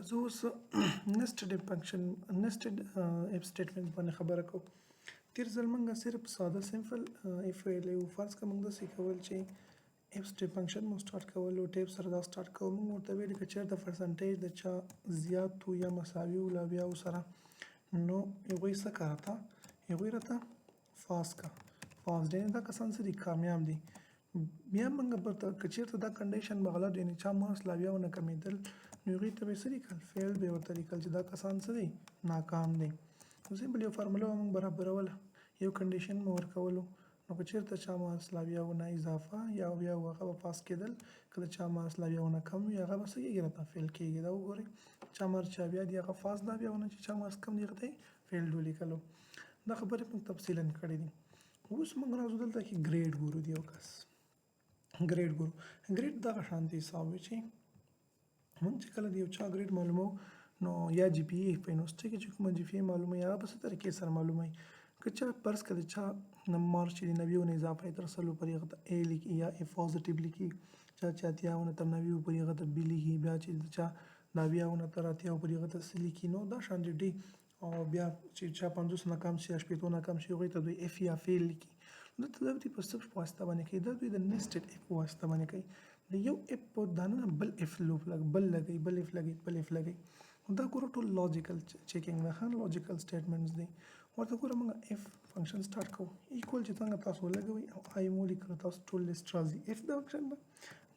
زه اوس nested function، nested if statement باندې خبره کوم. تیر ځل موږ صرف ساده simple if ویلی وو. فرض که موږ داسې کول چې if step function مو سټارټ کولو، tab سره دا سټارټ کوو. موږ ورته ویل که چېرته percentage د چا زیات وو یا مساوي وو له 70 سره، نو هغوی څه که راته، هغوی راته pass کا. pass دی، دا کسان څه دي؟ کامیاب دي. بیا موږ ورته که چېرته دا condition به غلط، یعنې چا marks له 70 نه کمېدل، نو هغوی ته به یې څه لیکل؟ fail به یې ورته لیکل چې دا کسان څه دي؟ ناکام دي. نو simple یو فارموله به موږ برابروله، یو condition مو ورکولو. نو که چېرته چا marks له 70 نه اضافه یا 70 وو، هغه به pass کېدل. که د چا marks له 70 نه کم وي، هغه به څه کېږي راته؟ fail کېږي. دا وګورئ، چا marks چې 70 دي، هغه pass ده، 70 نه چې چا marks کم دي، هغه ته یې failed ولیکلو. دا خبرې موږ تفصیلا کړې دي. اوس موږ راځو دلته کې grade ګورو، د یو کس grade ګورو. grade دغه شان دی حساب وي چې موږ چې کله د یو چا grade معلومو، نو یا GPA، په یونیورسټي کې چې کومه GPA معلومه، هغه په څه طریقې سره معلومه؟ که چا فرض کړه د چا marks چې د 90 نه اضافه تر 100 پورې، هغه ته A لیکي یا A positive لیکي. چا چې 80 نه تر 90 پورې، هغه ته B لیکي. بیا چې د چا د 70 نه تر 80 پورې، هغه ته C لیکي. نو دا شان دی. او بیا چې چا 50 نه کم شي یا 60 نه کم شي، هغوی ته دوی F یا fail لیکي. دلته دا دوی په څه واسطه باندې کوي؟ دا دوی د nested if په واسطه باندې کوي. د یو if په دننه بل if loop لګ بل لګي، بل if لګي، بل if لګي. دا ګوره، ټول logical checking ده، ښه logical statements دي. ورته ګوره، موږ if function start کوو. equal چې څنګه تاسو ولګوئ او I مو لیکلو، تاسو ټول لیست راځي. if دا function ده،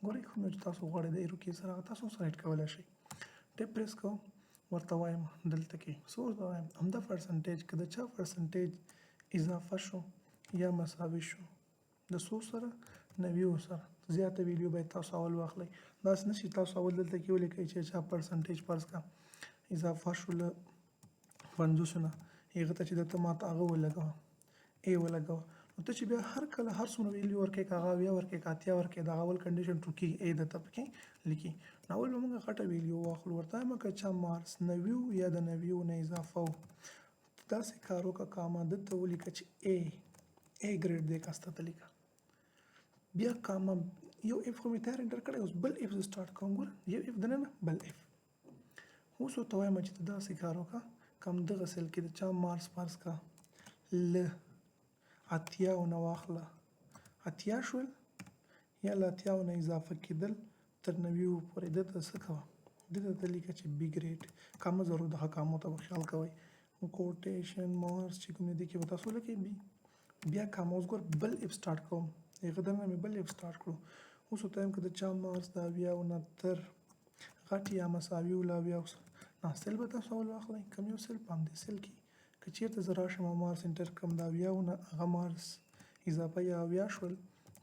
ګورئ، کوم چې تاسو غواړئ د arrow key سره هغه تاسو select کولی شئ. tab press کوم، ورته وایم دلته کې څه ورته وایم؟ همدا percentage، که د چا percentage اضافه شو یا مساوي شو د څو سره؟ 90 سره. زیاته value باید تاسو اول واخلئ. داسې نه چې تاسو اول دلته کې ولیکئ چې چا percentage فرض کړه اضافه شو له 50 نه، هغه ته چې د ته ماته هغه ولګوه، A ولګوه. نو ته چې بیا هر کله هر څومره value ورکوې، که هغه 70 ورکوې، که 80 ورکوې، د هغه اول condition true کېږي، A درته پکې لیکي. نو اول به موږ غټه value واخلو. ورته وایم که چا marks 90 یا د 90 نه اضافه و، داسې کار وکړه، comma، دلته ولیکه چې A grade دی کس ته لیکه. بیا comma، یو if خو مې تیار enter کړی، اوس بل if زه start کوم. ګوره، یو if دننه بل if. اوس ورته وایم چې ته داسې کار وکړه، کوم دغه cell کې د چا marks فرض کړه له 80 نه واخله، 80 شول یا له 80 نه اضافه کېدل تر 90 پورې، ده ته څه کوه؟ ده ته لیکه چې B grade. comma ضرور د کامو ته به خیال کوئ. quotation marks چې کوم دي کې به تاسو لیکئ B. بیا comma، اوس ګور بل if start کوم. هغه دننه مې بل if start کړو. اوس ورته وایم که د چا marks د 70 نه تر غټ یا مساوي و له 70 نه، cell به تاسو اول واخلئ، کوم یو cell؟ په همدې cell کې که چېرته زه راشم او marks enter کړم، د 70 نه هغه marks اضافه یا 70 شول،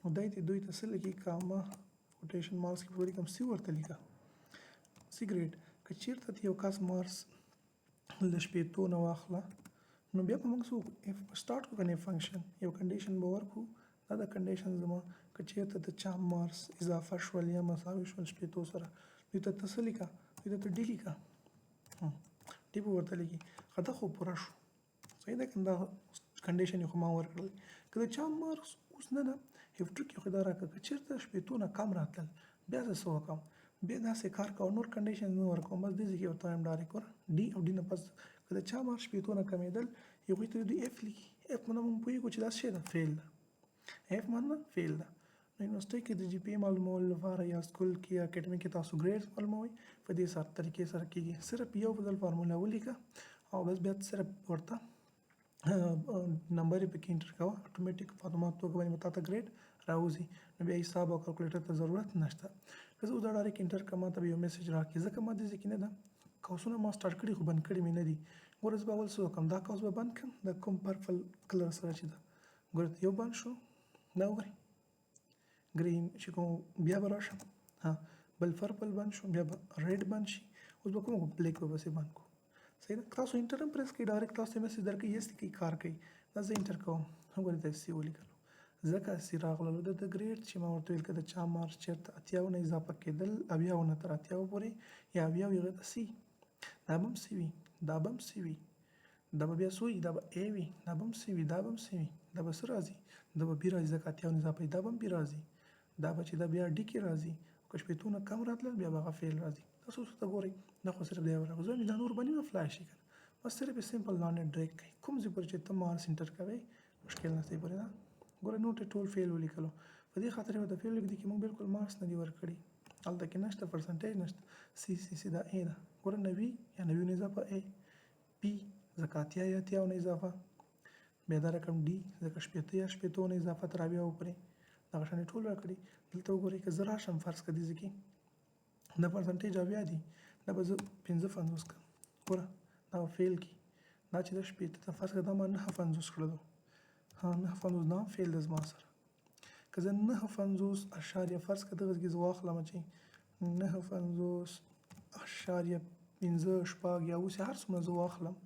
نو دی ته دوی ته څه لیکي؟ comma، quotation marks کې ولیکم C ورته لیکه، C grade. که چېرته د یو کس marks له 60 نه واخله، نو بیا به موږ څه وکړو؟ if start کړو که نه function، یو condition به ورکړو. دا د condition زما، که چېرته د چا marks اضافه شول یا مساوي شول 60 سره، دوی ته ته څه لیکه؟ دوی ته ته D لیکه. D به ورته لیکي. ښه، دا خو پوره شو، صحیح ده که دا condition یې خو ما ورکړل. که د چا marks اوس نه ده if true کې خو دا راکړه، که چېرته 60 نه کم راتلل، بیا زه څه وکړم؟ بیا داسې کار کوه، نور condition نه ورکوم، بس دې ځای کې ورته وایم direct ور D. او D نه پس که د چا marks 60 نه کمېدل، هغوی ته دوی F لیکي. F معنی موږ پوهېږو چې دا څه شی ده؟ fail ده. F معنی fail ده. نو یونیورسټۍ کې د GPA معلومولو لپاره یا school کې یا اکیډمي کې تاسو grade معلوموئ، په دې سره طریقې سره کېږي. صرف یو ځل فارموله ولیکه او بس بیا صرف ورته نمبر یې پکې enter کوه، اتوماتیک په اتومات توګه باندې به تاته grade راوځي. نو بیا حساب او calculator ته ضرورت نشته. که زه اوس دا direct enter کړم، ماته به یو message راکړي، ځکه ما دې ځای کې نه ده قوسونه ما start کړي خو بند کړي مې نه دي. ګوره، زه به اول څه وکړم؟ دا قوس به بند کړم د کوم purple color سره چې ده. ګوره، یو بند شو، دا وګورئ، green چې کوم. بیا به راشم، ها، بل purple بند شو، بیا به red بند شي. اوس به کوم black به پسې بند کړو. صحیح ده. تاسو enter هم press کړئ، direct تاسو ته message درکوي، yes لیکئ، کار کوي. دا زه enter کوم، وګورئ، دا C ولیکلو، ځکه C راغللو. د grade چې ما ورته ویل که د چا marks چېرته 80 نه اضافه کېدل، 70 نه تر 80 پورې یا 70، هغه ته C. دا به هم C وي، دا به هم C وي، دا به بیا څه وي؟ دا به A وي. دا به هم C وي، دا به هم C وي. دا به څه راځي؟ دا به B راځي، ځکه 80 نه اضافه. دا به هم B راځي. دا به چې دا بیا D کې راځي. که 60 نه کم راتلل، بیا به هغه fail راځي. تاسو اوس ورته ګورئ، دا خو صرف دی ورغی. زه دا نور باندې هم apply شي کنه. بس صرف simple لاندې drag کوي، کوم ځای پورې چې ته marks enter کوې، مشکل نشته پورې. دا ګوره، نوټ ټول fail ولیکلو. په دې خاطر یې ورته fail ولیکل چې موږ بالکل marks نه دي ورکړي. هلته کې نشته، percentage نشته. C C C، دا A ده. ګوره، 90 یا 90 نه اضافه A، B ځکه 80 یا 80 نه اضافه، بیا دا رقم D ځکه 60 یا 60 نه اضافه تر 70 پورې. دغه شان ټول راکړي. دلته وګورئ، که زه راشم، فرض کړه دې ځای کې دا percentage 70 دي، دا به زه 55 کړم. ګوره، دا به fail کړي. دا چې د 60 ته، فرض کړه دا ما 59 کړلو، ها، 59، دا fail ده زما سره. که زه 59 اعشاریه، فرض کړه دغه ځای زه واخلم چې 59.56 یا اوس هر څومره زه واخلم،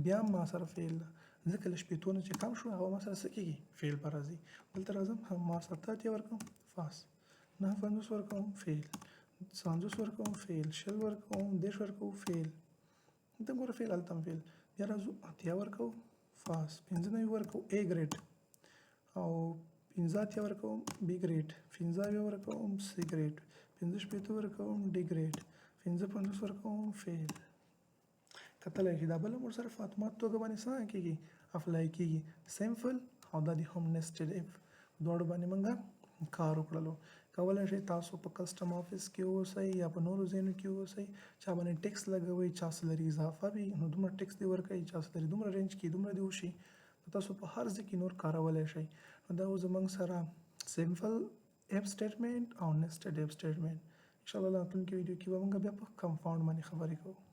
بیا هم ما سره fail ده، ځکه له 60 نه چې کم شو، هغه ما سره څه کېږي؟ Fail به راځي. دلته راځم، هم ما 87 ورکوم، pass. 59 ورکوم، fail. 50 ورکوم، fail. 20 ورکوم، 30 ورکوم، fail. دلته ګوره، fail، هلته هم fail. بیا راځو، 80 ورکوم، pass. 95 ورکوم، A grade، او 85 ورکوم، B grade. 75 ورکوم، C grade. 65 ورکوم، D grade. 55 ورکوم، fail. کتلی شي، دا بل هم ورسره په اتومات توګه باندې څنګه کېږي؟ Apply کېږي. Simple او دا دی هم nested if، دواړو باندې موږ کار وکړلو. کولی شئ تاسو په custom office کې اوسئ یا په نورو ځایونو کې اوسئ، چا باندې tax لګوئ، چا salary اضافه وي نو دومره tax دی ورکوي، چا salary دومره range کې دومره دی وشي، نو تاسو په هر ځای کې نور کارولی شئ. نو دا و زموږ سره simple if statement او nested if statement. ان شاء الله راتلونکي ویډیو کې به موږ بیا په compound باندې خبرې کوو.